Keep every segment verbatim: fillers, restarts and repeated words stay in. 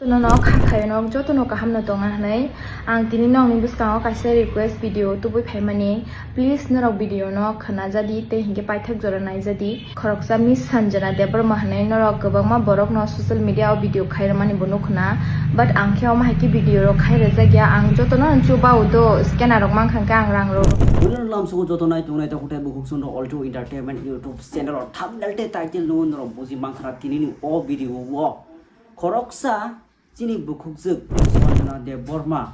Jotono no kha khayo, nok jotono kaham no tonga hwnwi ang tini nokni bwskango kaisa request video tubui phaimani. Please norok video no khwnajadi tei hinkhe paithak jora naijadi. Khoroksa Miss Sanjana Debbarma hwnwi norok kwbangma borok no social media o video khairwmani bo nukhna. But ang khe omo hai khe video rok khai rwjakya. Ang jotono no chuba o do, scanner rok mankha hwnkhe ang rang rok. Buino lamsogo joto nai tongnai takhuk tei bukhuk chwng rok Alto Entertainment YouTube channel o thumbnail tei title no norok buji mankha tini ni o video o. Khoroksa chini bukhukjwk Sanjana Debbarma,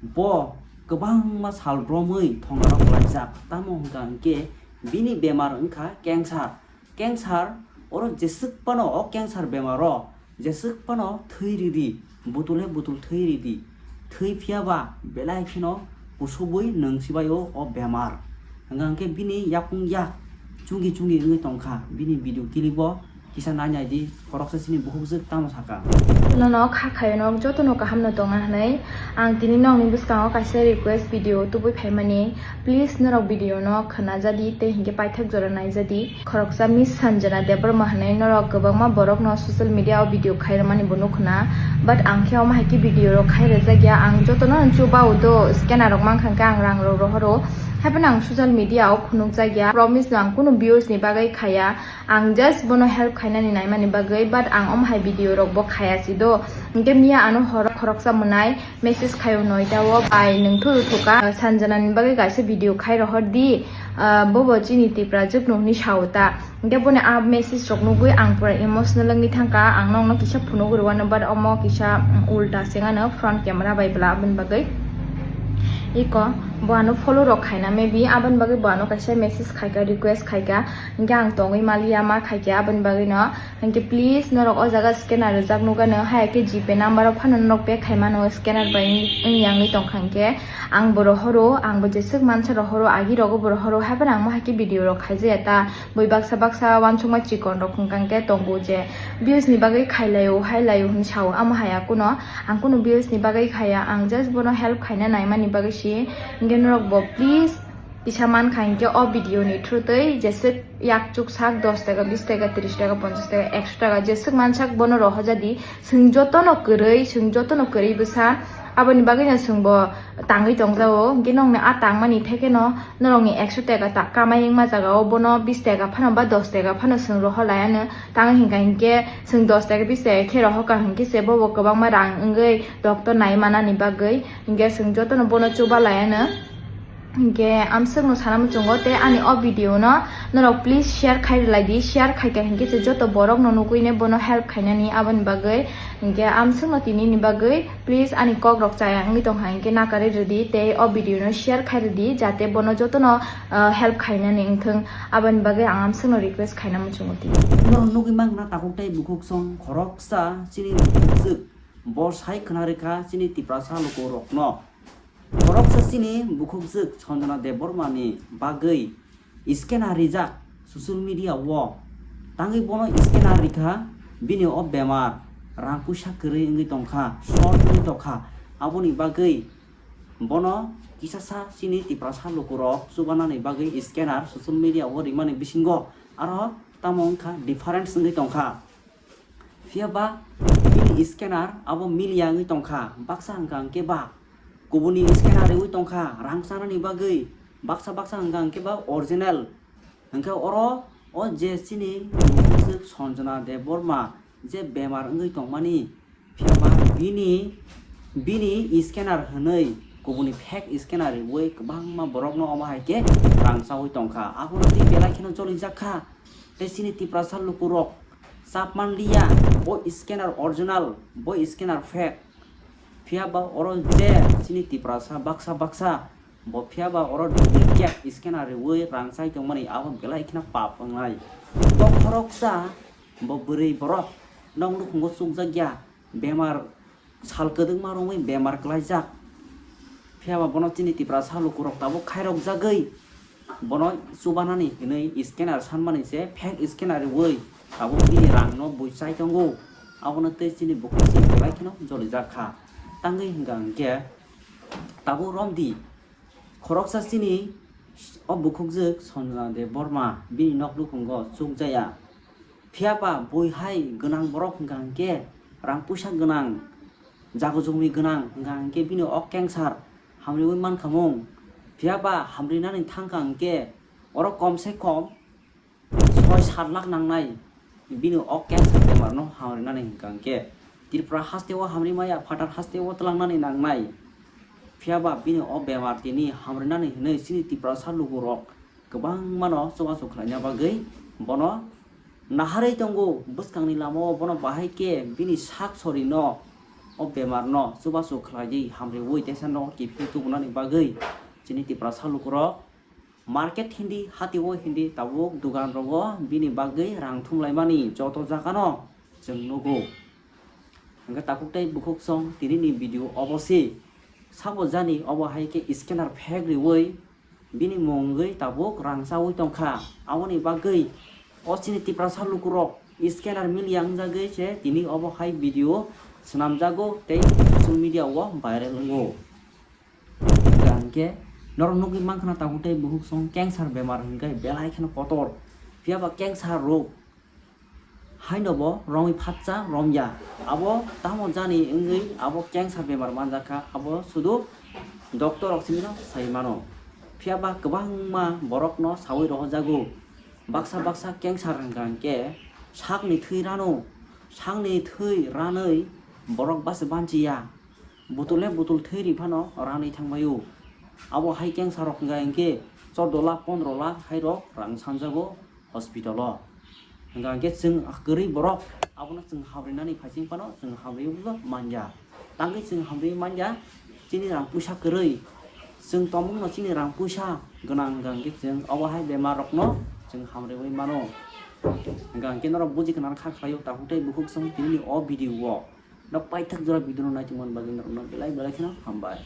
bo kwbangma sal romwi thongarok laijak, tamo hwnkha hwnkhe bini bemar wngkha cancer. Cancer oro jeswk phano o cancer bemaro jeswk phano thwi ridi, butule butul thwi ridi, thwi phiyaba belai kheno kusubui nwng sibaio o bemar. Hwnkha hwnkhe bini yakung yak chungi chungi wngwi tongkha, bini video clip o kisa nai nai di, khoroksa chini bukhukjwk tamo saka. Nono kha khayo, nok jotono kaham no tonga hwnwi ang tini nokni bwskango kaisa request video tubui phaimani. Please norok video no khwnajadi tei hinkhe paithak jora naijadi. Khoroksa Miss Sanjana Debbarma hwnwi norok kwbangma borok no social media o video khairwmani bo nukhna. But ang khe omo hai khe video rok khai rwjakya. Ang jotono no chuba o do, scanner rok mankha hwnkhe ang rang rok rohoro. Haiphano ang social media o phunukjakya. Promise no ang kunu views ni bagwi khaya. Ang just bono help khainani naimani bagwi, but ang omo hai video rok bo khaya si do. Hinkhe miya ano horo khoroksa mwnai message khaio noita o, bai nwng thuru thuka, Sanjana ni bagwi kaisa video khai rohor di, ah, bobo chini Tiprajwk no hwnwi sao ta. Hinkhe boni a message rok nugwi ang pura emotional wngwi thangkha, ang nokno kisa phunugwi rwano, but omo kisa, mm, ulta se wngano front camera bai bwla aboni bagwi. Iko bo ano follow rok khaina, maybe aboni bagwi bo ano kaisa message khaika, request khaika. Hinkhe ang tongwi maliya ma khaikhe aboni bagwino. Hinkhe please norok o jaga scanner rijak nukgano, hai khe GPay number o phano norok pay khaimano scanner bai wng yangwi tongkha hinkhe. Ang bo rohoro, ang bo jeswk mansa rohoro, agi rogo bo rohoro, haiphano ang mo hai khe video rok khaijaya ta. Bui baksa baksa wansukma chikon rok hwnkha hinkhe tongo je views ni bagwi khailaio, hailaio hwnwi sao, amo hai akuno. Ang kunu views ni bagwi khaya, ang just bono help khaina naimani bagwi si. Hinkhe norok bo please kisa mankha hinkhe o video ni through twi jeswk yak chuk sak dos taka, bis taka, tris taka, ponchas taka, ekso taka jeswk mansak bono rohorjadi. Chwng jotono kwrwi, chwng jotono kwrwi bwsa. Aboni bagwino chwng bo tangwi tongjago. Hinkhe nokni a tangmani thekheno norokni ekso taka ta-, kamai wngma jagao bono bis taka phano ba dos taka phano chwng rohor laiano. Tangwi hinkha hinkhe chwng dos taka bis taka khe rohorkha hinkhe se bobo kwbangma rang wngwi doctor nai manani bagwi. Hinkhe chwng jotono bono chuba laiano. Hinkhe amswkno sana muchungo tei ani o video no norok please share khai rwlai di, share khaikha hinkhe se joto borok no nugwi ne bono help khainani aboni bagwi. Hinkhe amswkno tini ni bagwi please ani kok rok chaya wngwi tongkha hinkhe nakarwi rwdi tei o video no share khai rwdi jate bono jotono, ah, help khainani wngthwng aboni bagwi ang amswkno request khaina muchungo tini. Norok nugwi mankha takhuk tei bukhuk song khoroksa chini bukhukjwk bo sai khwna rwkha chini Tiprasa lukurokno. Khoroksa chini bukhukjwk Sanjana Debbarma ni bagwi scanner rijak social media o. Tangwi bono scanner rikha, bini o bemar rang puisa kwrwi wngwi tongkha, short wngwi tongkha. Aboni bagwi bono kisasa chini Tiprasa lukurok chubanani bagwi scanner social media o rimani bisingo aro tamo wngkha difference wngwi tongkha. Phiya ba bini scanner abo miliya wngwi tongkha, baksa hwnkha hwnkhe ba kubuni scanner riwi tongkha rang chanani bagwi, baksa baksa hwnkha hwnkhe ba original. Hwnkhe oro o je chini bukhukjwk Sanjana Debbarma je bemar wngwi tongmani, phiya ba bini, bini scanner hwnwi kubuni fake scanner riwi kwbangma borokno omo hai khe rang chawi tongkha, abono tei belai kheno cholijak kha. Tei chini Tiprasa lukurok chap man liya, bo scanner original, bo scanner fake. Phiya ba oro je chini Tiprasa baksa baksa, bo phiya ba oro duplicate scanner riwi rang chai tongmani abo belai kheno pap wngnai. Bo khoroksa, bo bwrwi borok, nok nukhungo chukjak ya, bemar sal kwdwkma romwi bemar kwlaijak. Phiya ba bono chini Tiprasa lukurok tabuk khairokjagwi bono chubanani hinwi scanner sanmani se fake scanner riwi tabuk bini rangno bui chai tongo. Abono tei chini bukhuk chwng belai kheno jolijak kha. Tangwi hwnkha hwnkhe tabuk romdi khoroksa chini o bukhukjwk Sanjana Debbarma bini nok nukhungo chukjaya. Phiya ba bui hai gwnang borok hwnkha hwnkhe rang puisa gwnang jago jumi gwnang hwnkha hwnkhe bini o cancer hamriwi mankha mung. Phiya ba hamrinani thangkha hwnkhe oro kom se kom soi sat lakh nangnai bini o cancer bemarno hamrinani hwnkha hwnkhe. Tripura hasteo hamri maya, phatar hasteo twlangnani nangnai. Phiya ba bini o bemar tini hamrinani hwnwi chini Tiprasa lukurok kwbangmano chubachu khlaina bagwi bono naharwi tongo. Bwskangni lamao bono bahai khe bini sak sorino o bemarno chubachu khlaiwi hamriwi teisa nogo kiphilwi tubunani bagwi chini Tiprasa lukurok market hindi, hatio hindi, tabuk dogan rogo bini bagwi rang thumlaimani joto jagano chwng nugo. Hwnkhe takhuk tei bukhuk song tinini video obo se. Sabo jani obo hai khe scanner phek riwi bini mungwi tabuk rang chawi tongkha. Aboni bagwi o chini Tiprasa lukurok scanner miliya wngjagwi se tini obo hai video swnamjago tei social media o viral wngo. Hwnkhe norok nugwi mankha na takhuk tei bukhuk song cancer bemar hwnkhe belai kheno kotor. Phiya ba cancer rok haino bo romwi phatsa romya. Abo tamo jani wngwi abo cancer bemar manjakha, abo sudu doctor rok simi no sai mano. Phiya ba kwbangma borok no sawi rohojago. Baksa baksa cancer hwnkha hwnkhe sakni thwi rano, sakni thwi ranwi borok basa banchiya. Butul le butul thwi ri phano ranwi thangbaio. Abo hai cancer rok hwnkha hwnkhe chordo lakh pondro lakh hai rok rang sanjago hospital o. Hwnkha hwnkhe chwng kwrwi borok abono chwng hamrinani phaising phano chwng hamriwi manya. Tangwi chwng hamriwi manya chini rang puisa kwrwi. Chwng tongmungno chini rang puisa gwnang hwnkha hwnkhe chwng obo hai bemar rokno chwng hamriwi mano. Hwnkha hwnkhe norok buji khna kha khlaio takhuk tei bukhuk song tinini o video o. Nok paithak jora video no naitukmani bagwi norokno belai belai kheno hambai.